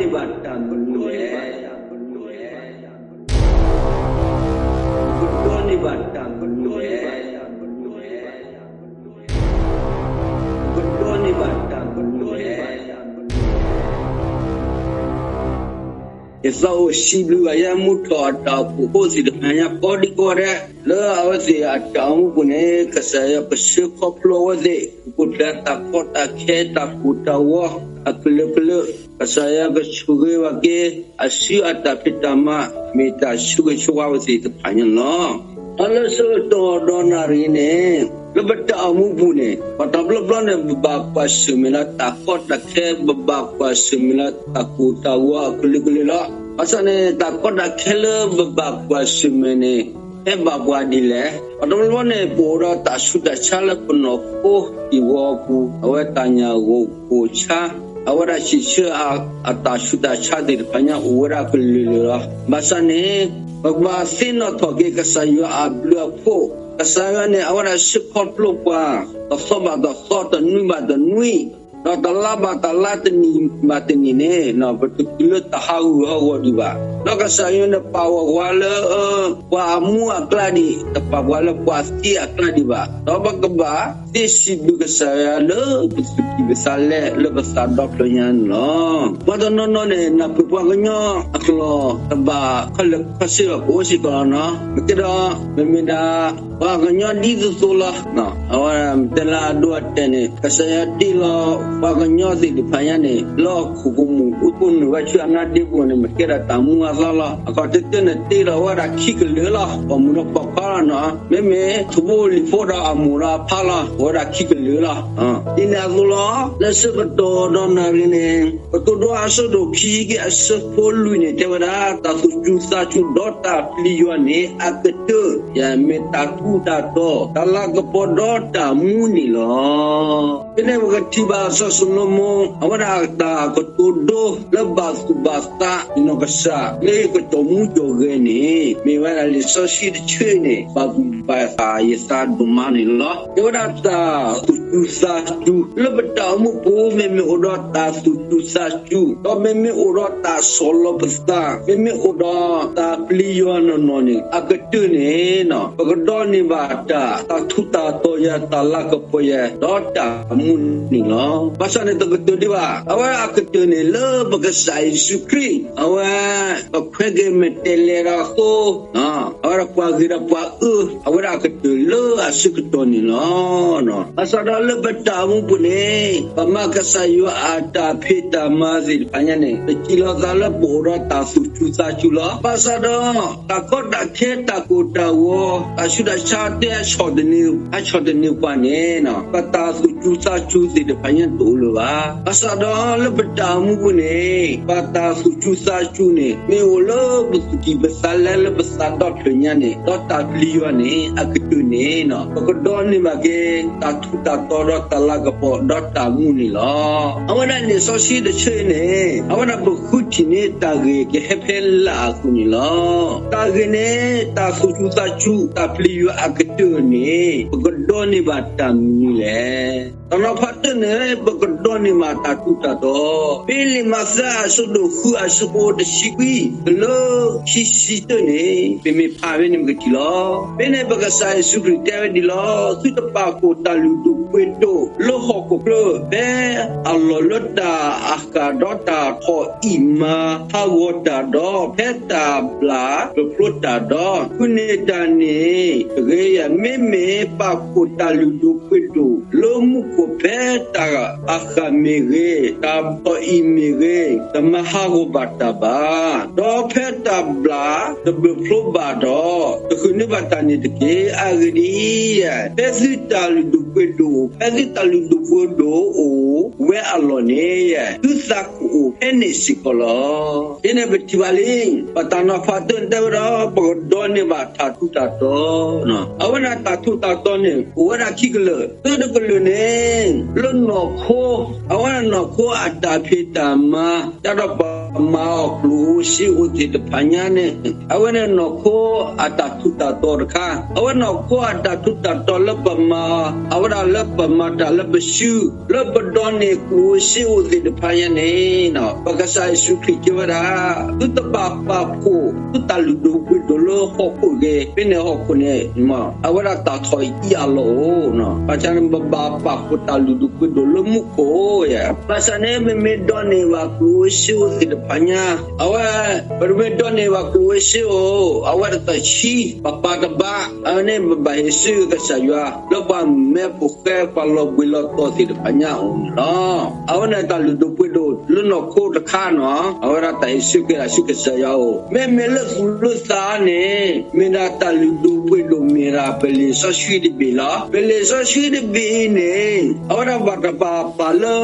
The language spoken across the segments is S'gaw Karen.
ပကဒိးန့ၢ်ဘၣ်တၢ်မနုၤလဲၣ်. ပကဒိးန့ၢ်ဘၣ်တၢ်မနုၤလဲၣ်. ပကဒိးန့ၢ်ဘၣ်တၢ်မနုၤလဲၣ်. ယသးအိၣ်စံးဘျုးဘၣ်ယၤမုၢ်ထီၣ်အတၢ်အိၣ်ဖှိၣ်ဖိသ့ၣ်တဖၣ်ညါ ကိးဒံကိးဂၤဒဲး လၢအဝဲသ့ၣ်အတၢ်အိၣ်မူပူၤန့ၣ် ကစၢ်ယွၤကဆှၢခီဖျိအဝဲသ့ၣ် ကပူၤဖျဲးတၢ်ကီတၢ်ခဲတၢ်ကိၢ်တၢ်ဂီၤအကလုာ်ကလုာ်, ကစၢ်ယွၤကဆိၣ်ဂ့ၤဘၣ်က့ၤ အစုအတၢ်ဖံးတၢ်မၤ မ့ၢ်တၢ်ဆိၣ်ဂ့ၤဆိၣ်ဝါအဝဲသ့ၣ်တဖၣ်ညါန့ၣ်လီၤ. ဒီးလၢဆၢကတီၢ်ဒီးနၣ်ရံၣ်န့ၣ် လၢပတၢ်အိၣ်မူပူၤန့ၣ် ပှၤတဘျီဘျီန့ၣ် ပဘၣ်ကွၢ်ဆၢၣ်မဲာ်လၢတၢ်ကီတၢ်ခဲ ပဘၣ်ကွၢ်ဆၢၣ်မဲာ်လၢတၢ်ကိၢ်တၢ်ဂီၤအကလုာ်ကလုာ်လီၤ. ဘၣ်ဆၣ်န့ၣ် တၢ်ကီတၢ်ခဲလၢပဘၣ်ကွၢ်ဆၢၣ်မဲာ်န့ၣ် ဟဲဘၣ်ပှၤဒ်လဲၣ်. ပှၤတဘျီဘျီန့ၣ် ပအိၣ်ဒီးတၢ်ဆူးတၢ်ဆါလၢပနီၢ်ခိသံၣ်ဝီပူၤ အဝဲတၢ်ညၣ်ဂိၢ်ကိၢ်ဆါ အဝဲဒၣ်စံးဆၢအတၢ်ဆူးတၢ်ဆါသ့ၣ်တဖၣ်ညါအိၣ်ဝဲဒၣ်ကလုာ်ကလုာ်လီၤ. ဘၣ်ဆၣ်န့ၣ် ပကဘၣ်သ့ၣ်နီၣ်ထီၣ်က့ၤကစၢ်ယွၤအဘျုးအဖှိၣ်, ကစၢ်ယွၤန့ၣ် အဝဲဒၣ်ဆှၢခီဖျိပှၤ တသီဘၣ်တသီ တနွံဘၣ်တနွံ ဒီးတလါဘၣ်တလါ တနံၣ်ဘၣ်တနံၣ်န့ၣ် ပတတုၤလၢတၢ်ဟးဂူာ်ဟးဂီၤဒံးဘၣ်. ဒီးကစၢ်ယွၤန့ၣ် ပာ်ဝဲဝၤလၢ ပှၤအမူအကျါဒံး, တပာ်ပှၤလၢပှၤသံအကျါဒံးဘၣ်. ဒီးပကဘၣ်သ့စံးဘျုးကစၢ်ယွၤလၢပသူၣ်ကံၢ်ပသးလဲလၢပသးဒီဖျၢၣ်ညါန့ၣ်လီၤ. ပှၤတနီၤနီၤန့ၣ် နၢ်ပၢၢ်ပှၤကညီအကျိာ်တဘၣ်ခဲလၢာ်ခဲဆ့ဘၣ် ပအိၣ်စ့ၢ်ကီးလီၤနီၤ. မ့ၢ်ကဲဒီး မ့မ့ၢ်ဒၣ် ပှၤကညီဒ်သိးသိးလီၤ. အဝဲတဲလၢအဒိအတဲာ်န့ၣ် ကစၢ်ယွၤတ့လီၤပှၤကညီသ့ၣ်တဖၣ်ညါန့ၣ် လၢဟီၣ်ခိၣ်ကမူၣ် အိၣ်နုာ်ဝဲဆူအနါဒ့ပူၤန့ၣ် မ့ၢ်ကဲဒၣ်တၢ်မူအသီလီၤ. အခီၣ်ထံးတၢန့ၣ်တ့လီၤဝဲဒၣ်ခံကလုာ်လီၤ. ပိာ်မုၣ်ဒီးပိာ်ခွါလီၤနီၤ. မ့မ့ၢ်ထိၣ်ဖိလံၣ်ဖိဒီးအမိၢ်ဒီးအဖါလီၤ. အိၣ်ဝဲဒၣ်ခံကလုာ်လီၤ. ဒ်န့ၣ်အသိးလီၤ. လၢဆၢကတီၢ်ဒီးနၣ်ရံၣ်န့ၣ် ကတိၤဒိအဆၢဒိၣ်ခံ ခံအဆၢဖိလွံၢ်န့ၣ် တဲဝဲဒၣ် တၢ်သူၣ်စူၤသးစူၤဒီးတၢ်ပျံၤယွၤန့ၣ် အကတၢၢ် ယမ့ၢ်တၢ်ထူးတၢ်တီၤ တၢ်လၤကပီၤဒီးတၢ်မူန့ၣ်လီၤ. ဖဲန့ၣ်ပကထံၣ်ဘၣ်စီၤၡလိၤမိၣ် အဝဲဒၣ်အတၢ်ကတိၤဒိလၢဘၣ်သူၣ်ဘၣ်သး နီၢ်ကစၢ်လၢကတီၢ်မူကတီၢ်ဂဲၤန့ၣ် မ့ၢ်ဝဲဒၣ်လံာ်စီဆှံတဆၢန့ၣ် ဘၣ်ဘူၣ်ဘၣ်သးယသးဒိၣ်မးန့ၣ်လီၤ. တဲဝဲဒၣ်တၢ်သူၣ်စူၤသးစူၤ လၢပတၢ်အိၣ်မူပူၤ မ့မ့ၢ်အိၣ်ဒီးတၢ်သူၣ်စူၤသးစူၤ ဒီးမ့မ့ၢ်အိၣ်ဒီးတၢ်ဆီၣ်လီၤပသး မ့မ့ၢ်အိၣ်ဒီးတၢ်ပျံၤယွၤနီၢ်နီၢ်န့ၣ် အကတၢၢ်န့ၣ် ပကဒိးန့ၢ်ဘၣ်တၢ် တၢ်ထူးတၢ်တီၤယၤ တၢ်လၤကပီၤယၤ ဒီးတၢ်မူန့ၣ်လီၤ. ဘၣ်ဆၣ်န့ၣ်တကတၢၢ်ဒံးဘၣ်. အဝဲအကတၢၢ်န့ၣ် လၢပကစၢ်ယ့ၣ်ၡူးခရံာ် အဝဲ ပခွဲးက့ၤမ့ၢ်တဲလဲၤဒီးသိ အဝဲဒၣ်ပှၤဂ့ၤဒီးပှၤအၢ အဝဲဒၣ်အကတၢၢ်လၢအဆၢကတီၢ်န့ၣ်လီၤ. ဘၣ်ဆၣ်ဒီးလၢပတၢ်အိၣ်မူပူၤန့ၣ် ပမၤကစၢ်ယွၤအတၢ်ဖံးတၢ်မၤသ့ၣ်တဖၣ်ညါန့ၣ် ပစံးလီၤသးလၢပအိၣ်ဒီးတၢ်သူၣ်စူၤသးစူၤလီၤ. ဘၣ်ဆၣ်ဒီး တၢ်ကီတၢ်ခဲ တၢ်ကိၢ်တၢ်ဂီၤ တၢ်ဆူးတၢ်ဆါတဲအဆီၣ်တနံၤ အဆီၣ်တနံၤပှၤန့ၣ် ပတၢ်သူၣ်စူၤသးစူၤသ့ၣ်တဖၣ်ညါတအိၣ်လၢၤဘၣ်. ဘၣ်ဆၣ်ဒီးလၢပတၢ်အိၣ်မူပူၤန့ၣ် ပတၢ်သူၣ်စူၤသးစူၤန့ၣ် မ့ၢ်အိၣ်လၢပသူၣ်ကံၢ်ပသးလဲလၢပသးဒီဖျၢၣ်ညါန့ၣ် ဒီးတၢ်ပျံၤယွၤန့ၣ် အကတၢၢ်န့ၣ် ပကဒိးန့ၢ်ဘၣ်က့ၤ တၢ်ထူးတၢ်တီၤဒီးတၢ်လၤကပီၤဒီးတၢ်မူန့ၣ်လီၤ. အဝဲဒၣ်လံာ်စီဆှံတဆၢအံၤန့ၣ် အဝဲဒၣ်ပဃုထံၣ်န့ၢ်တၢ်ဂ့ၢ်ကဟဲဖဲလၢအပူၤန့ၣ်လီၤ. တၢ်ဂ့ၢ်န့ၣ် တၢ်သူၣ်စူၤသးစူၤ တၢ်ပျံၤယွၤအကတၢၢ်န့ၣ် ပကဒိးန့ၢ်ဘၣ်တၢ်မနုၤလဲၣ်. တၢ်နီၤဖးတၢၢ်န့ၣ် ပကဒိးန့ၢ်ဘၣ်တၢ်ထူးတၢ်တီၤ ဖဲလံာ်မးသဲအဆၢဒိၣ်ဃုအဆၢဖိတဆံခွံ တုၤလၢခံဆံတၢန့ၣ် ပမ့ၢ်ဖးဖဲန့ၣ်ပကထံၣ်လီၤ. ဖဲန့ၣ်ပကစၢ်ယ့ၣ်ၡူးခရံာ်တဲဝဲဒ်လီၤ, သုတပာ်ဖှိၣ်တၢ်လုၢ်ဒိၣ်ပှ့ၤဒိၣ်လၢဟီၣ်ခိၣ်ချၢ ဖဲအလီၢ်လၢတၢ်အကၤဒီးတၢ်ထီၣ်အံၣ်မၤဟးဂီၤတၢ်ဒီး ဖဲတၢ်ဘျၣ်ပျၢၤဖျိတၢ်ဒီး ဃုန့ၢ်တၢ်န့ၣ်တဂ့ၤ, မ့မ့ၢ်ပာ်ဖှိၣ်တၢ်လုၢ်ဒိၣ်ပှ့ၤဒိၣ်လၢမူခိၣ်ဖဲတၢ်အကၤမ့ၢ်ဂ့ၤ, တၢ်ထီၣ်အံၣ်မ့ၢ်ဂ့ၤ, တမၤဟးဂီၤဘၣ်တၢ်ဘၣ်. ဒီးဖဲတၢ်ဘျၣ်တဘျၢဖျိဘၣ်ဒီး တဃုန့ၢ်ဘၣ်တၢ်န့ၣ်တက့ၢ်. အဂ့ၢ်ဒ်အံၤ, ဖဲသုတၢ်လုၢ်ဒိၣ်ပှ့ၤဒိၣ်, ဖဲသုတၢ်လုၢ်ဒိၣ်ပှ့ၤဒိၣ်အိၣ်ဝဲအလီၢ်န့ၣ်, သုသးကအိၣ်ဖဲန့ၣ်စ့ၢ်ကီးလီၤ. ဖဲန့ၣ်ပထံၣ်ဘၣ်လံ, ပတၢ်နီၤဖးတၢၢ်န့ၣ်တဲဝဲဒီး ပကဒိးန့ၢ်ဘၣ်တၢ်ထူးတၢ်တီၤ. အဝဲဒၣ်တၢ်ထူးတၢ်တီၤန့ၣ် အိၣ်ဝဲဒၣ်ခံကလုာ်, တၢတကလုာ်န့ၣ် လၢနီၢ်ခိ, အဝဲဒၣ်နီၢ်ခိအတၢ်ဖံးတၢ်မၤ တၢ်ဒီးပှၤ ပမၤအီၤကျိၣ်ဧိၤစ့ဧိၤသ့ၣ်တဖၣ်ညါန့ၣ် အဝဲန့ၣ်နီၢ်ခိအတၢ်ထူးတၢ်တီၤတခါ, အဝဲနီၢ်ခိအတၢ်ထူးတၢ်တီၤလၢပမၤအီၤ အဝဲဒၣ်လၢပမၤတၢ်လၢပစု လၢပဒိးန့ၢ်ကျိၣ်ဧိၤစ့ဧိၤသ့ၣ်တဖၣ်ညါန့ၣ် ပကစၢ်ယ့ၣ်ၡူးခရံာ်တဲဝဲဒၣ် သုတဘၣ်ပာ်ဖှိၣ် သုတၢ်လုၢ်ဒိၣ်ပှ့ၤဒိၣ်လၢဟီၣ်ခိၣ်ဂ့ၤ, ဖဲန့ၣ်ဟီၣ်ခိၣ်န့ၣ် အဝဲဒၣ်တၢ်ထီၣ်အံၤအလီၢ်အိၣ်, ဘၣ်ဆၣ်န့ၣ် ပဘၣ်ပာ်ဖှိၣ်တၢ်လုၢ်ဒိၣ်ပှ့ၤဒိၣ်လၢမူခိၣ်ဧိၤ, ဘၣ်ဆၣ်န့ၣ် မ့မ့ၢ်ဒိးန့ၢ်ဘၣ်ကျိၣ်ဧိၤစ့ဧိၤသ့ၣ်တဖၣ်ညါ အဝဲ ပမ့ၢ်ဒိးန့ၢ်ဘၣ်ကျိၣ်ဧိၤစ့ဧိၤ အဝဲတသၣ်ဆံး ပပာ်တဘၣ်, အဝဲန့ၣ် ပဘၣ်ဟ့ၣ်ဆၢကစၢ်ယွၤ လၢပှၤမဲာ်ဖိဃဲ ပှၤလီၤဘှံးလီၤတီၤသ့ၣ်တဖၣ်ညါအအိၣ်န့ၣ်လီၤ. အဝဲန့ၣ်တၢ်လုၢ်ဒိၣ်ပှ့ၤဒိၣ်လၢနီၢ်ခိတခါနီၤ, အဝဲဒၣ်တၢ်ဟ့ၣ်ဆၢက့ၤဒၣ်ဆူကစၢ်ယွၤအအိၣ်, မ့မ့ၢ်လၢသူၣ်လၢသးန့ၣ် မ့ၢ်ဒၣ်တၢ်လုၢ်ဒိၣ်ပှ့ၤဒိၣ်မ့ၢ်ဒၣ် ပလံာ်စီဆှံတဘ့ၣ်လီၤ. ပလံာ်စီဆှံတဘ့ၣ်အံၤန့ၣ် အဝဲဒၣ်ဘၣ်တဘၣ်ပာ်လၢ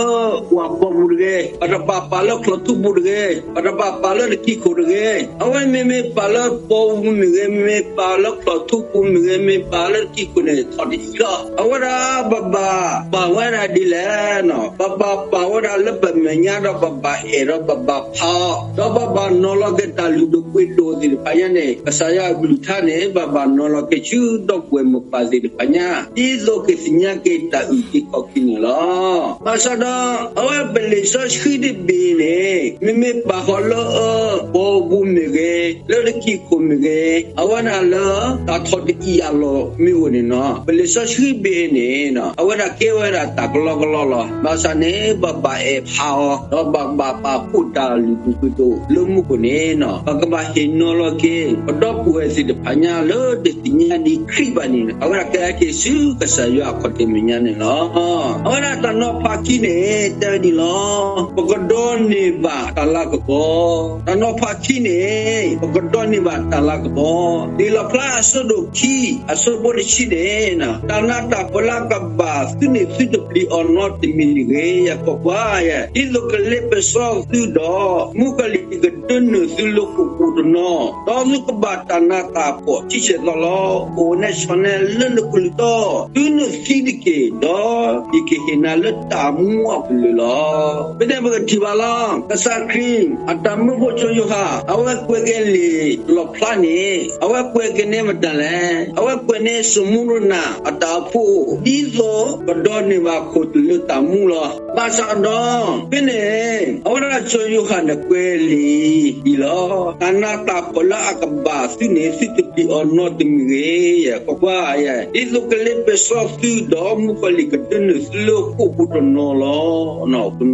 ပှၤဘီပူၤတဂ့ၤ, ဘၣ်တဘၣ်ပာ်လၢချီၣ်ထူပူၤတဂ့ၤ, ဘၣ်တဘၣ်ပာ်လၢတကံၢ်ခိၣ်တဂ့ၤ, အဝဲမ့မ့ၢ်ပာ်လၢပီပူၤမ့ၢ်ဂ့ၤ, မ့မ့ၢ်ပာ်လၢချီၣ်ထူပူၤမ့ၢ်ဂ့ၤ, မ့ၢ်ပာ်လၢတကံၢ်ခိၣ်န့ၣ် ထီၣ်တအံၤလီၤ. အဝဲဒၣ်ပဘၣ်ပာ်ဝဲဒၣ်ဒ်လဲၣ်, ပဘၣ်ပာ်ဝဲဒၣ်လၢပမဲာ်ညါဒီးပဘၣ်အဲၣ်ဒီးပဘၣ်ဖးအီၤ, ဒီးပဘၣ်နီၤလီၤက့ၤတၢ်လုၢ်ဒိၣ်ပှ့ၤဒိၣ်သ့ၣ်တဖၣ်ညါန့ၣ် ကစၢ်ယွၤအကလုၢ်ကထါန့ၣ် ဘၣ်ပဘၣ်နီၤလီၤက့ၤဆူဒီပုၢ်ဝဲၢ်မိၢ်ပၢ်သ့ၣ်တဖၣ်ညါ ဒ်သိးကသ့ၣ်ညါက့ၤတၢ်အုၣ်က့ၤခီၣ်က့ၤန့ၣ်လီၤ. ဘၣ်ဆၣ်ဒီး အဝဲပလံာ်စီဆှံတဘ့ၣ်န့ၣ် မ့မ့ၢ်ပာ်ဃီၤလၢအၢ ပီပူၤမ့ၢ်ဂ့ၤ, လၢတကံၢ်ခိၣ်မ့ၢ်ဂ့ၤ, အဝဲဒၣ်လၢတၢ်ထီၣ်တအံၤအလီၢ်မ့ၢ်အိၣ်န့ၣ်နီၤ, ပလံာ်စီဆှံဘ့ၣ်န့ၣ် အဝဲဒၣ်ကဲဝဲဒၣ်တၢ်ကလီကလီလီၤ. ဘၣ်ဆၣ်န့ၣ် ပဘၣ်အဲၣ်ဖးအီၤ ဒီးပဘၣ်ပာ်ဖှိၣ်တၢ်လုၢ်ဒိၣ်ပှ့ၤဒိၣ်လၢမူခိၣ်န့ၣ်နီၤ, ပကဘၣ်ဟ့ၣ်နီၤလီၤက့ၤ ပဒီပုၢ်ဝဲၢ်သ့ၣ်တဖၣ်ညါလၢတသ့ၣ်ညါဒံးခရံာ်ဘၣ်န့ၣ် အဝဲဒၣ်ကဲက့ၤဆူကစၢ်ယွၤအခီၣ်ထံးမဲာ်ညါန့ၣ်လီၤ. အဝဲဒၣ်တၢ်နီၤဖးခံန့ၣ် တဲဝဲဒ်လီၤ, ပကဒိးန့ၢ်ဘၣ်တၢ်လၤကပီၤ, တၢ်နီၤဖးခံန့ၣ် ပကဒိးန့ၢ်ဘၣ်တၢ်လၤကပီၤ, လံာ်လီၣ်ဖျါအဆၢဒိၣ်ခံ အဆၢဖိတဆံန့ၣ် တၢ်နးတၢ်ဖှီၣ်လၢအကဘၣ်သုန့ၢ်သုတပျံၤအီၤနီတမံၤတဂ့ၤ, ယကွၢ်ကွၢ်ယဲ, ဒ်သိးကလ့ပစီသုဒီး မုၣ်ကီၤလံၢ်ကဒၢနုာ်သုလၢဃိာ်ပူၤတနီၤ, ဒီးသုကဘၣ်တၢ်နးတၢ်ဖှီၣ်ဆံဆဲၣ်သီလီၤ. အိၣ်နဲဆီနဲလၢနကလုၢ်တီ, သုနုာ်သံတက့ၢ်, ဒီးယကဟ့ၣ်နၤလၢတၢ်မူအကလုၢ်လီၤ. ဖဲန့ၣ်ပကထံၣ်ဘၣ်လီၤ, ကစၢ်ခရံာ်အတၢ်မၢဖိစီၤယိၤဟၣ် အဝဲကွဲးက့ၤလံာ်လီၣ်ဖျါန့ၣ် အဝဲကွဲးက့ၤန့ၢ်မတၤလဲၣ်, အဝဲကွဲးန့ၢ်စမူရနၤအတၢ်အိၣ်ဖှိၣ် ဒ်သိးကဒိးန့ၢ်ဘၣ်ခိၣ်သလုးတၢ်မူလီၤ. ဘၣ်ဆၣ်ဒီး ဖဲန့ၣ် အဝဲဒၣ်စီၤယိၤဟၣ်န့ၣ်ကွဲးလံာ်ဒ်လီၤ, တၢ်နးတၢ်ဖှီၣ်လၢအကဘၣ်သုန့ၢ်သုတပျံၤအီၤနီတမံၤတဂ့ၤ, ယကွၢ်ကွၢ်ယဲ, ဒ်သိးကလ့ပစီသုဒီး မုၣ်ကီၤလံၢ်ကဒၢနုာ်သုလၢဃိာ်ပူၤတနီၤလီ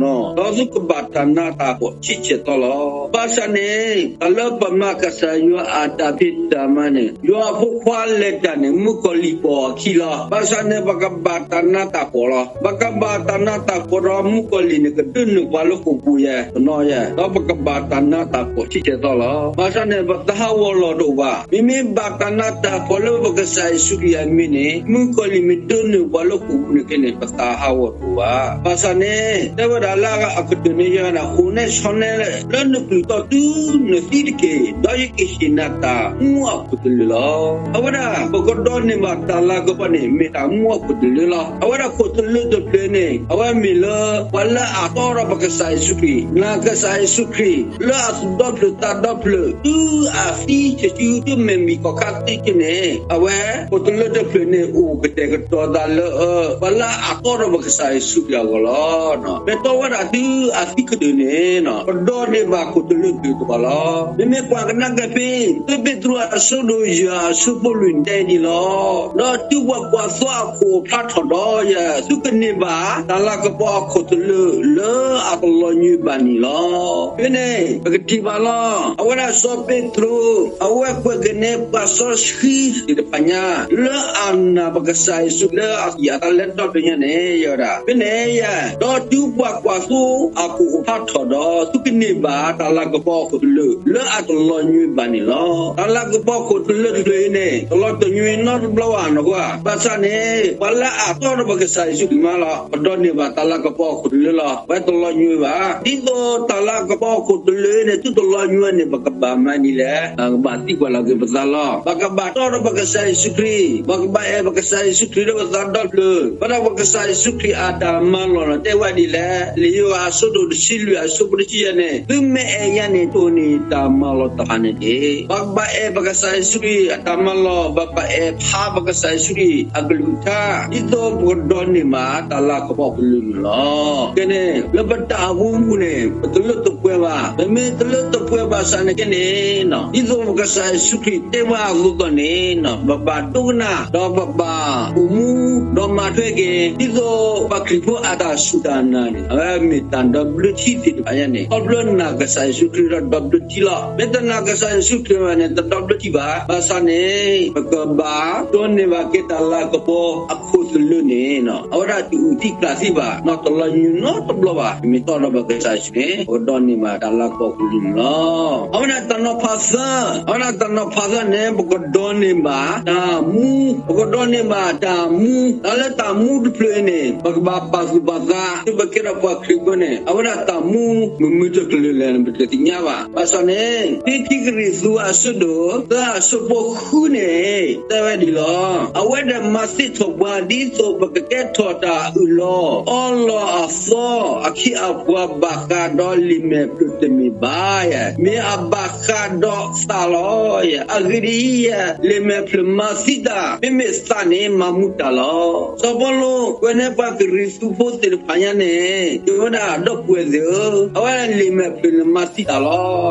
ၤ. ဒီးသုကဘၣ်တၢ်နးတၢ်ဖှီၣ်ဆံဆဲၣ်သီလီၤ. ဘၣ်ဆၣ်န့ၣ် တၢ်လၢပမၤကစၢ်ယွၤအတၢ်ဖံးတၢ်မၤန့ၣ် ယွၤအဖိခွါလဲၤတၢ်န့ၣ် မုၣ်ကီၤလံၢ်ပိာ်အခံလီၤ. ဘၣ်ဆၣ်န့ၣ် ပကဘၣ်တၢ်နးတၢ်ဖှီၣ်လီၤ. ပကဘၣ်တၢ်နးတၢ်ဖှီၣ်ဒီး မုၣ်ကီၤလံၢ်န့ၣ် ကဒၢနုာ်ပှၤလၢဃိာ်ပူၤယဲ တနီၤယဲ, ဒီးပကဘၣ်တၢ်နးတၢ်ဖှီၣ်ဆံဆဲၣ်သီလီၤ. ဘၣ်ဆၣ်န့ၣ် ပတၢ်ဟးဂီၤလီၢ်တအိၣ်ဘၣ်. မ့မ့ၢ်ဘၣ်တၢ်နးတၢ်ဖှီၣ်လၢပကစၢ်ယ့ၣ်ၡူးခရံာ်အမံၤန့ၣ် မုၣ်ကီၤလံၢ်မ့ၢ်ဒၢနုာ်ပှၤလၢဃိာ်ပူၤန့ၣ်က့န့ၣ် ပတၢ်ဟးဂီၤတအိၣ်ဘၣ်. ဘၣ်ဆၣ်န့ၣ် တဲဝဲဒၣ်လၢအကတၢၢ်န့ၣ် ယဲဒၣ် အိၣ်နဲဆီနဲ လၢနကလုၢ်တီ သုနုာ်သံတက့ၢ်, ဒီးယကဟ့ၣ်နၤတၢ်မူအခိၣ်သလုးလီၤ. အဝဲဒၣ် ပကဒိးန့ၢ်ဘၣ်တၢ်လၤကပီၤန့ၣ် မ့ၢ်တၢ်မူအခိၣ်သလုးလီၤ. အဝဲဒၣ်ခိၣ်သလုးတဖျၢၣ်န့ၣ် အဝဲမ့ၢ်လၢ ပှၤလၢအတီဒီးပကစၢ်ယ့ၣ်ၡူးခရံာ်, နာ်ကစၢ်ယ့ၣ်ၡူးခရံာ် လၢအသူၣ်ဒီဖျၢၣ်သးဒီဖျၢၣ် တုၤအသံတစု တုၤမဲာ်မံၣ်ကီၢ်ခါသ့က့န့ၣ် အဝဲ ခိၣ်သလုးတဖျၢၣ်န့ၣ် အိၣ်ကတဲာ်ကတီၤသးလၢ ပှၤလၢအတီဒီးပကစၢ်ယ့ၣ်ၡူးခရံာ်အဂီၢ်လီၤ. မ့ၢ်တီဝဲဒၣ်တုၤအသံကတၢၢ်န့ၣ် ပဒိးန့ၢ်ဘၣ်ခိၣ်သလုးတဖျၢၣ်တဖၣ်လီၤ. မ့မ့ၢ်ကွၢ်ကဒါက့ၤဖဲ တၢပ့းတရူးအဆၢဒိၣ်ယဲၢ်အဆၢဖိလွံၢ်တဲဒ်လီၤ. ဒီးတုၤပှၤကွၢ်သိအခိၣ်ဖျါထီၣ်ဒီးယဲ သုကန့ၢ်ဘၣ် တၢ်လၤကပီၤအခိၣ်သလုးလၢအတလီၤညွံးဘၣ်န့ၣ်လီၤ. ဖဲန့ၣ် ပကထံၣ်ဘၣ်လီၤ. အဝဲဒၣ်စီၤပ့းတရူး အဝဲကွဲးက့ၤန့ၢ်ပှၤစီဆှံသ့ၣ်တဖၣ်ညါ လၢအနာ်ပကစၢ်ယ့ၣ်ၡူး လၢအသံၣ်အသးလဲၤဒီဖျၢၣ်ညါန့ၣ် ယဲဒၣ် ဖဲန့ၣ်ယဲ ဒီးတုၤပှၤကွၢ်သိအခိၣ်ဖျါထီၣ်ဒီး သုကန့ၢ်ဘၣ်တၢ်လၤကပီၤအခိၣ်သလုး လၢအတလီၤညွံးဘၣ်န့ၣ်လီၤ. တၢ်လၤကပီၤအခိၣ်သလုးတဖျၢၣ်အံၤန့ၣ် တလီၤတညွံးနီတဘျီဘၣ်နီၢ်ကီၢ်. ဘၣ်ဆၣ်န့ၣ် ပှၤလၢအတီဒီးပကစၢ်ယ့ၣ်ၡူးခရံာ်မးလီၤ. ပဒိးန့ၢ်ဘၣ်တၢ်လၤကပီၤအခိၣ်သလုးလီၤ. ပတလီၤ တလီၤညွံးဘၣ်. ဒ်သိးတၢ်လၤကပီၤအခိၣ်သလုးန့ၣ် သုတလီၤညွံးန့ၣ် ပကဘၣ်မၤဒ်လဲၣ်. ပကဘၣ်သံကွၢ်လီၤက့ၤပသးလီၤ. ပကဘၣ်တီဒီးပကစၢ်ယ့ၣ်ၡူးခရံာ်, ပကဘၣ်အဲၣ်ပကစၢ်ယ့ၣ်ၡူးခရံာ်ဒီးပသးဒီဖျၢၣ်, ဘၣ်ဒီးပကစၢ်ယ့ၣ်ၡူးခရံာ်အတၢ်မၤလီၢ်န့ၣ် တဲဝဲဒ်လဲၣ်. လံာ်ယိၤဟၣ်အဆၢဒိၣ်တဆံလွံၢ်အဆၢဖိတဆံယဲၢ်န့ၣ်, သုမ့ၢ်အဲၣ်ယၤန့ၣ် တိၢ်န့ၢ်တၢ်မၤလီၤတဖၣ်န့ၣ်တက့ၢ်. ပကဘၣ်အဲၣ်ပကစၢ်ယ့ၣ်ၡူးခရံာ်အတၢ်မၤလီၢ်, ပကဘၣ်အဲၣ်ဖးပကစၢ်ယ့ၣ်ၡူးခရံာ်အကလုၢ်ကထါ, ဒ်သိးပကဒိးန့ၢ်ဘၣ်တၢ်လၤကပီၤကလုာ်န့ၣ်လီၤ. ကဲန့ၣ် လၢပတၢ်အိၣ်မူပူၤန့ၣ် ပတလၢတပှဲၤဘၣ်. ပမ့ၢ်တလၢတပှဲၤဘၣ်ဆၣ်န့ၣ်ကဲန့ၣ်, ဒ်သိးပကစၢ်ယ့ၣ်ၡူးခရံာ်တဲဝဲအသိးသိးန့ၣ်, ပဘၣ်ဒိကနၣ် ဒီးပဘၣ်အိၣ်မူ ဒီးမၤထွဲက့ၤ ဒ်သိးပှၤခရံာ်ဖိအတၢ်စူၢ်တၢ်နာ်န့ၣ် အဝဲမ့ၢ်တၢ်ဒီဘျၢထံသ့ၣ်တဖၣ်ညါန့ၣ်, ခီဖျိနာ်ကစၢ်ယ့ၣ်ၡူးခရံာ်ဒီးဒီဘျၢထံလီၤ. မ့ၢ်တနာ်ကစၢ်ယ့ၣ်ၡူးခရံာ်ဘၣ်န့ၣ် တဒီဘျၢထံဘၣ်. ဘၣ်ဆၣ်န့ၣ် ပကဘၣ်ဒိးန့ၢ်ဘၣ်က့ၤတၢ်လၤကပီၤအခိၣ်သလုးန့ၣ် အဝဲဒၣ်တအုၣ်သံကျၣ်သံဘၣ်, နီၢ်တလီၤညွံးနီတဘျီဘၣ်. မ့ၢ်တီဒီးပကစၢ်ယ့ၣ်ၡူးန့ၣ် ပကဒိးန့ၢ်ဘၣ်တၢ်လၤကပီၤကလုာ်န့ၣ်လီၤ. အဝဲဒၣ်တၢ်နီၤဖးသၢ, အဝဲဒၣ်တၢ်နီၤဖးသၢန့ၣ် ပကဒိးန့ၢ်ဘၣ်တၢ်မူ, ပကဒိးန့ၢ်ဘၣ်တၢ်မူ, တၢ်လၢတၢ်မူတဖျၢၣ်အံၤန့ၣ် ပကဘၣ်ပာ်သူၣ်ပာ်သး, သုပကဲထီၣ်ပှၤခရံာ်ဖိန့ၣ် အဝဲဒၣ်တၢ်မူမုာ်မုာ်တကလုာ်လဲၣ်န့ၣ် ပတသ့ၣ်ညါဘၣ်. ဘၣ်ဆၣ်န့ၣ် ဖဲခံကရံၣ်သူးအဆၢဒိၣ်သၢအဆၢဖိဃုန့ၣ် တဲဝဲဒ်လီၤ. အဝဲဒၣ်မၤသ့ထီၣ်ပှၤဒ်သိးပကကဲထီၣ်တၢ်အုၣ်လီၤအီလီၤအသီ အခ့အပှၤဘၣ်ဃးဒီးလံာ်မဲာ်ဖျၢၣ်တမ့ၢ်ဘၣ်ယဲ, မ့ၢ်အဘၣ်ဃးဒီးသးလီၤယဲ. အဂ့ၢ်ဒ်အံၤ, လံာ်မဲာ်ဖျၢၣ်မၤသံတၢ်, မ့မ့ၢ်သးန့ၣ် မၤမူတၢ်လီၤ. စီၤပီလူးကွဲးန့ၢ်ပှၤကရံၣ်သူးဖိသ့ၣ်တဖၣ်ညါန့ၣ် တဲဝဲဒၣ် ဒီပုၢ်ဝဲၢ်သ့ၣ်ဧၢ, အဝဲလံာ်မဲာ်ဖျၢၣ်န့ၣ်မၤသံတၢ်လီၤ.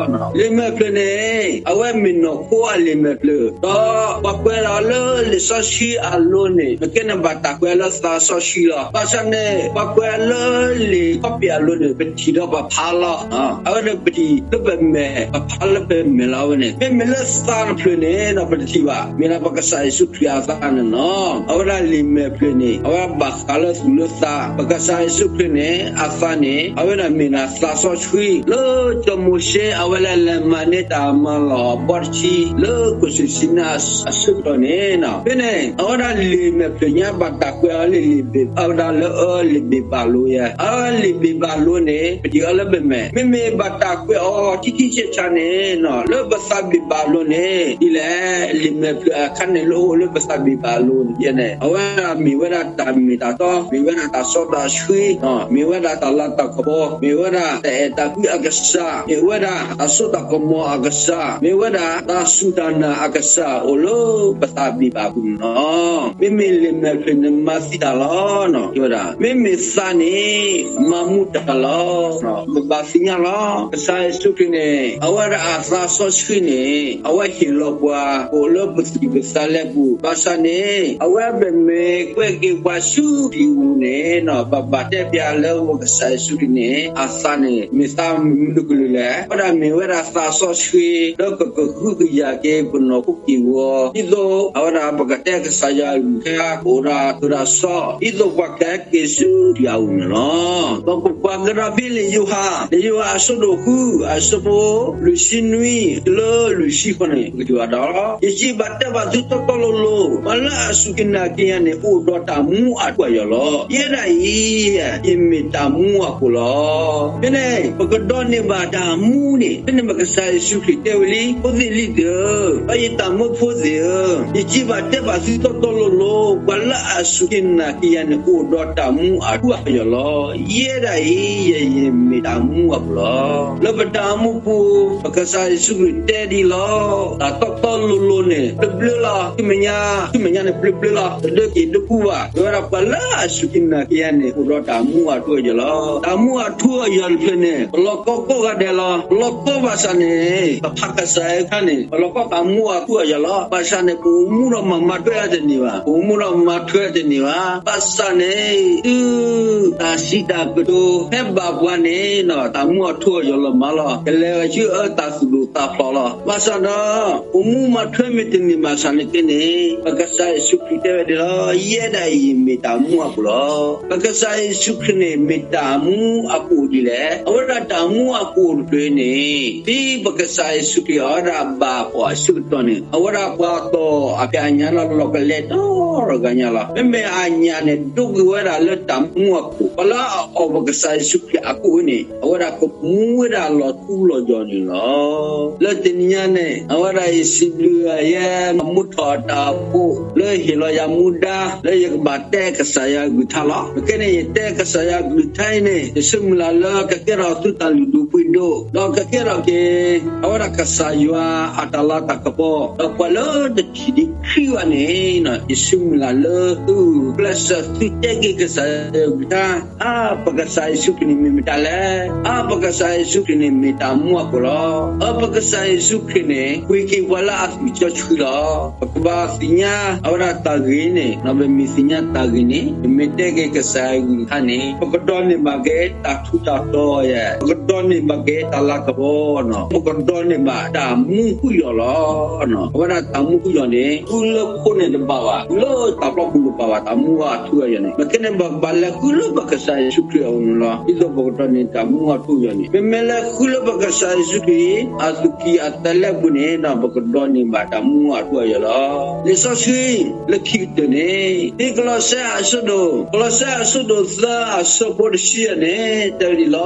လံာ်မဲာ်ဖျၢၣ်န့ၣ် အဝဲမ့ၢ်နီၢ်ခိအလံာ်မဲာ်ဖျၢၣ်, ဒီးပှၤကွဲးဒီးလၢလံာ်စီဆှံအလိၤန့ၣ် ပကဲန့ၣ်ဘၣ်တၢ်ကွဲးလၢသးစီဆှံလီၤ. ဘၣ်ဆၣ်န့ၣ် ပှၤကွဲးလၢလံာ်ခီပံအလိၤန့ၣ် ပထံၣ်ဒီးပဖးလီၤ. အဝဲန့ၣ်ပထံၣ်လၢပမဲာ်, ပဖးလၢပမဲာ်လီၤ. အဝဲန့ၣ် မ့မ့ၢ်လၢသးတဖျၢၣ်န့ၣ်ဒီး ပတထံၣ်ဘၣ်, မ့ၢ်ဒၣ်ပကစၢ်ယ့ၣ်ၡူးခရံာ်အသးန့ၣ်လီၤ. အဝဲဒၣ်လံာ်မဲာ်ဖျၢၣ်န့ၣ် အဝဲဘၣ်ဃးလၢသူၣ်လၢသး, ပကစၢ်ယ့ၣ်ၡူးခရံာ်န့ၣ် အသးန့ၣ် အဝဲဒၣ်မ့ၢ်ဒၣ်သးစီဆှံ, လၢစီၤမိၤၡ့ အဝဲလဲၤလဲၤမၤန့ၢ်တၢ်မၤလီၢ်အဘီတဆံ လၢကီၢ်စူၣ်စံနါအဆၢကတီၢ်န့ၣ်, ဖဲန့ၣ် အဝဲဒၣ်လံာ်မဲာ်ဖျၢၣ်ညါဘၣ်တၢ်ကွဲးအီၤလၢလံာ်ဘ့ၣ်, အဝဲဒၣ်လၢအၢလံာ်ဘ့ၣ်ဘၣ်လိၤယဲ, အၢလံာ်ဘ့ၣ်ဘၣ်လိၤန့ၣ် ပထံၣ်အီၤလၢပမဲာ်, မ့မ့ၢ်ဘၣ်တၢ်ကွဲးအီၤထံထံဆးဆးန့ၣ် လၢပသးဘ့ၣ်ဘၣ်လိၤန့ၣ် ဒ်လဲၣ်, လံာ်မဲာ်ဖျၢၣ်အခါန့ၣ် လၢအိၣ်လၢပသးဘ့ၣ်ဘၣ်လိၤန့ၣ် အဝဲဒၣ်မ့ၢ်ဝဲဒၣ်တၢ်မ့ၢ်တၢ်တီ, မ့ၢ်ဝဲဒၣ်တၢ်စီတၢ်ဆှံ, မ့ၢ်ဝဲဒၣ်တၢ်လၤတၢ်ကပီၤ, မ့ၢ်ဝဲဒၣ်တၢ်အဲၣ်တၢ်ကွံအကစၢ်, မ့ၢ်ဝဲဒၣ်တၢ်စိတၢ်ကမီၤအကစၢ်, မ့ၢ်ဝဲဒၣ်တၢ်စူၢ်တၢ်နာ်အကစၢ် အိၣ်လၢပသးဘ့ၣ်ဘၣ်ပူၤန့ၣ်လီၤ. မ့မ့ၢ်လံာ်မဲာ်ဖျၢၣ်န့ၣ်မၤသံတၢ်လီၤ. တဲဝဲဒၣ် မ့မ့ၢ်သးန့ၣ် မၤမူတၢ်လီၤ. ပဘၣ်သ့ၣ်ညါလီၤ. ကစၢ်ယ့ၣ်ၡူးခရံာ်န့ၣ် အဝဲဒၣ်အသးစီဆှံန့ၣ် အဝဲဟ့ၣ်လီၤပှၤ အိၣ်လၢပသူၣ်ကံၢ်ပသးလဲပူၤ, ဘၣ်ဆၣ်န့ၣ် အဝဲပမ့ၢ်ကွဲးက့ၤပှၤဆူခရံာ်အအိၣ်န့ၣ် ပဘၣ်တဲပျးလၢပကစၢ်ယ့ၣ်ၡူးခရံာ်န့ၣ် အသးန့ၣ် မ့ၢ်သးမနုၤကလုာ်လဲၣ်. အဝဲဒၣ်မ့ၢ်ဝဲဒၣ်သးစီဆှံ လၢကကဟုကယာ်က့ၤပနီၢ်ခိက့ၢ်ဂီၤ, ဒ်သိးအဝဲဒၣ်ပကတဲကစၢ်ယွၤအကလုၢ်ကထါ ကအိၣ်ဒီးအကစၢ်, ဒ်သိးပှၤကဟဲက့ၤဆူယွၤအအိၣ်န့ၣ်လီၤ. ဒီးပကွၢ်ကဒီးဖဲလံာ်ယိၤဟၣ်, လံာ်ယိၤဟၣ်အဆၢဒိၣ်ဃု အဆၢဖိ လွံၢ်ဆံနွံ တုၤလၢလွံၢ်ဆံဃိးန့ၣ် ပကထံၣ်ဘၣ်ဒီး ယစံးဘၣ်တဲဘၣ်သုတီတီလိၤလိၤ, ပှၤလၢအစူၢ်က့ၤနာ်က့ၤယၤန့ၣ် အိၣ်ဒီးတၢ်မူအထူအယိာ်လီၤ. ယဲဒၣ်အံၤ ယမ့ၢ်တၢ်မူအခိၣ်လီၤ. ဖဲန့ၣ် ပကဒိးန့ၢ်ဘၣ်တၢ်မူန့ၣ် ဖဲန့ၣ်ပကစၢ်ယ့ၣ်ၡူးခရံာ်တဲဝဲလံ, ဖိသ့ၣ်လံၤသ့ၣ်ဧၢ, ဒီးယတၢ်မၢဖိသ့ၣ်ဧၢ, ယစံးဘၣ်တဲဘၣ်သုတီတီလိၤလိၤ, ပှၤလၢအစူၢ်က့ၤနာ်က့ၤယၤန့ၣ် အိၣ်ဒီးတၢ်မူအထူအယိာ်လီၤ. ယဲဒၣ်အံၤ ယမ့ၢ်တၢ်မူအခိၣ်လီၤ. လၢပတၢ်အိၣ်မူပူၤ ပကစၢ်ယ့ၣ်ၡူးခရံာ်တဲဒ်လီၤ, တၢ်တီတီလိၤလိၤန့ၣ် ဘျၢဘျၢလီၤ. ဆူမဲာ်ညါ, ဆူမဲာ်ညါန့ၣ် ဘျၢဘျၢလီၤ. တဒၢက့ၤဒၢဖုဘၣ်. တဲဝဲဒၣ်ပှၤလၢအစူၢ်က့ၤနာ်က့ၤယၤန့ၣ် အိၣ်ဒီးတၢ်မူအထူအယိာ်လီၤ. တၢ်မူအထူအယိာ်တဖျၢၣ်န့ၣ် ပလီၢ်ကီကိးဂၤဒဲးလီၤ. ပလီၢ်ကီဘၣ်ဆၣ်န့ၣ် ပဖးကစၢ်အခါန့ၣ် ပလီၢ်ကီတၢ်မူအထူအယိာ်လီၤ. ဘၣ်ဆၣ်န့ၣ် ပအိၣ်မူဒီးမၤမၤထွဲတန့ၢ်ဘၣ်. ပအိၣ်မူဒီးမၤထွဲတန့ၢ်ဘၣ်. ဘၣ်ဆၣ်န့ၣ် သုတၢ်စံးတၢ်ကတိၤဟဲဘၣ်ပှၤန့ၣ် တၢ်မူအထူအယိာ်လီၤမးလီၤ. ကလဲၤဝဲဆူအၢတၢ်သူၣ်ဒိၣ်သးဖျိးလီၤ. ဘၣ်ဆၣ်ဒီး အိၣ်မူမၤထွဲမ့ၢ်တန့ၢ်ဘၣ်ဆၣ်န့ၣ်က့န့ၣ် ပကစၢ်ယ့ၣ်ၡူးခရံာ်တဲဝဲဒ်လီၤ, ယဲဒၣ်အံၤမ့ၢ်တၢ်မူအခိၣ်လီၤ. ပကစၢ်ယ့ၣ်ၡူးခရံာ်န့ၣ် မ့ၢ်တၢ်မူအခိၣ်ဒ်လဲၣ်. အဝဲဒၣ်တၢ်မူအခိၣ်တဖျၢၣ်န့ၣ် ဒ်ပကစၢ်ယ့ၣ်ၡူးခရံာ်အဝဲဒၣ်ဘၣ်ပှၤအဆၢကတီၢ်န့ၣ် အဝဲဒၣ်ပှၤတီၢ်အဖျဲၣ်အညၣ်လီၤ လီၤကလဲတီၤတဂၤညါလီၤ. မ့မ့ၢ်အညၣ်န့ၣ် ဒိက့ၤဝဲဒၣ်လၢတၢ်မူအခိၣ်, ပှၤလၢအအီၣ်ပကစၢ် ကစၢ်ယ့ၣ်ၡူးခရံာ်အကိၣ်န့ၣ် အဝဲဒၣ်ကမူဝဲဒၣ်လီၤထူလီၤယိာ်န့ၣ်လီၤ. လၢတနံၤညါန့ၣ် အဝဲဒၣ်ယစံးဘျုးယွၤ ယဲမူထီၣ်အတၢ်အိၣ်ဖှိၣ် လၢဟ့ၣ်လီၤယၤမူဒါ လၢယကဘၣ်တဲကစၢ်ယွၤအကလုၢ်ကထါလီၤ. ပကဲန့ၣ် ယတဲကစၢ်ယွၤအကလုၢ်ကထါအံၤန့ၣ် ယဆၢမုၢ်လၢ်လၢကကဲထီၣ်သုတၢ်လုၢ်ဒိၣ်ပှ့ၤဒိၣ် ဒီးကကဲထီၣ်က့ၤ အဝဲဒၣ်ကစၢ်ယွၤအတၢ်လၤတၢ်ကပီၤ ဒီးပှၤလၢတထံၣ်ဒံးခရံာ်ဘၣ်န့ၣ် ယဆၢမုၢ်လၢ်လၢသုကျဲးစၢးသုတဲက့ၤကစၢ်ယွၤအကလုၢ်ကထါ အါ ပကစၢ်ယ့ၣ်ၡူးခရံာ်န့ၣ်မ့ၢ်မတၤလဲၣ်. အါ ပကစၢ်ယ့ၣ်ၡူးခရံာ်န့ၣ်မ့ၢ်တၢ်မူအခိၣ်လီၤ. အါ ပကစၢ်ယ့ၣ်ၡူးခရံာ်န့ၣ် ပှ့ၤက့ၤပှၤလၢအသွံၣ်စီဆှံလီၤ. ပကဘၣ်သ့ၣ်ညါအဝဲဒၣ်တၢ်ဂ့ၢ်န့ၣ် ပမ့ၢ်သ့ၣ်ညါတၢ်ဂ့ၢ်န့ၣ် ပမ့ၢ်တဲက့ၤကစၢ်ယွၤအကလုၢ်ကထါန့ၣ် ပကဒိးန့ၢ်ဘၣ်က့ၤတၢ်ထူးတၢ်တီၤယဲၢ်, ပကဒိးန့ၢ်ဘၣ်က့ၤတၢ်လၤကပီၤ, ပကဒိးန့ၢ်ဘၣ်တၢ်မူဃုာ်ယီၤလီၤ. အဝဲဒၣ်တၢ်မူဃုာ်ယီၤန့ၣ် ဃုလၢခိန့ၣ်တဘၣ်ဘၣ်, ဃုလၢတၢ်ဖျီပူၤတဘၣ်ဘၣ်, တၢ်မူအထူအယိာ်န့ၣ် ပကဲန့ၣ် ပကဘၣ်လဲၤဃုလၢပကစၢ်ယ့ၣ်ၡူးခရံာ်အအိၣ်န့ၣ်လီၤ. ဒ်သိးပကဒိးန့ၢ်တၢ်မူအထူအယိာ်န့ၣ် ပမ့ၢ်လဲၤဃုလၢပကစၢ်ယ့ၣ်ၡူးခရံာ် အသူၣ်ကံၢ်အသးလဲပူၤန့ၣ် ပကဒိးန့ၢ်ဘၣ်တၢ်မူအထူအယိာ်လီၤ. လံာ်စီဆှံ လၢခံကတၢၢ်န့ၣ် ဖဲကလီးစဲအဆၢဒိၣ်, ကလီးစဲအဆၢဒိၣ်သၢအဆၢဖိတဆံယဲၢ်န့ၣ် တဲဝဲဒ်လီၤ.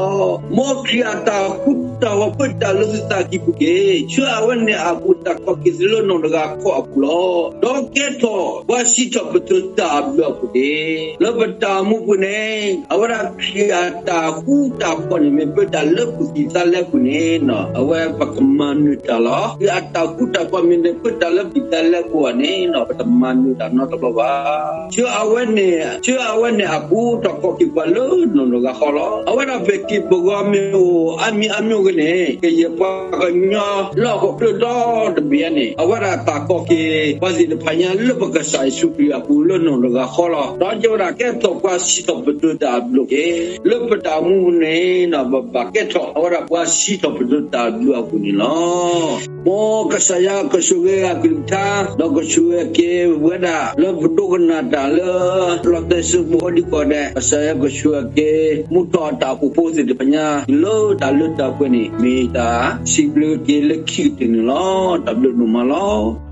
မ်ခရံာ်အတၢ်ဃူတၢ်ဖိးပၢတၢ်လၢသုသးကံၢ်ပူၤတက့ၢ်. ဆှၢအဝဲန့ၣ်အပူၤ တၢ်ကိးက့ၤသုလၢနီၢ်တဂၤခီအပူၤလီၤ. ဒီးကဲထီၣ်ပှၤစံးထီၣ်ပတြၢၤတၢ်အဘျုးအဖှိၣ်တက့ၢ်. လၢပတၢ်အိၣ်မူပူၤန့ၣ် အဝဲဒၣ်ခရံာ်အတၢ်ဃူတၢ်ဖိးန့ၣ် မ့ၢ်ပၢတၢ်လၢပသူၣ်ကံၢ်သးလဲပူၤန့ၣ် အဝဲပကမၤနၢၤတၢ်လီၤ. ခရံာ်အတၢ်ဃူတၢ်ဖိးမ့ၢ်တပၢတၢ်လၢပသူၣ်ကံၢ်သးလဲပူၤဘၣ်န့ၣ် ပတမၤနၢၤတၢ်နီတဘျီဘၣ်. ဆှၢအဝဲန့ၣ်, ဆှၢအဝဲန့ၣ်အပူၤ တၢ်ကိးက့ၤပှၤလၢနီၢ်တဂၤဃီလီၤ. အဝဲဒၣ်ပှၤက့ၤပဂီၤမ့ၢ်အိၣ်အါမံၤအါမံၤဂ့ၤန့ၣ် ကယဲၢ်ပှၤကညီလၢဟီၣ်ခိၣ်ချၢဒီတဘ့ၣ်န့ၣ် အဝဲဒၣ်တၢ်ကိးက့ၤပှၤသ့ၣ်တဖၣ်ညါလၢပကစၢ်ယ့ၣ်ၡူးခရံာ်အပူၤလၢနီၢ်တဂၤဃီလီၤ. ဒီးကဲဝဲဒၣ်ကဲထီၣ်ပှၤစံးထီၣ်ပတြၢၤတၢ်အဘျုးတက့ၢ်. လၢပတၢ်အိၣ်မူန့ၣ် ပဘၣ်ကဲထီၣ်အဝဲဒၣ်ပှၤစံးထီၣ်ပတြၢၤတၢ်အဘျုးအဖှိၣ်န့ၣ်လီၤ. မ်ကစၢ်ယွၤကဆိၣ်ဂ့ၤအကလုၢ်ကထါ ဒီးကဆိၣ်ဂ့ၤက့ၤဝဲဒၣ်လၢပဒိကနၣ်တၢ်လၢ လီၤတဲာ်စ့ၢ်ကီးဒ်ကိးဂၤဒဲး, ကစၢ်ယွၤကဆိၣ်ဂ့ၤက့ၤ မူထီၣ်အတၢ်အိၣ်ဖှိၣ်ဖိသ့ၣ်တဖၣ်ညါ တုၤလၢတၢ်လၢတၢ်ပှဲၤန့ၣ် မ့ၢ်တၢ်စံးဘျုးက့ၤလၢခံကတၢၢ်န့ၣ်လီၤ. တၢ်ဘျုးဒိၣ်မးလီၤ.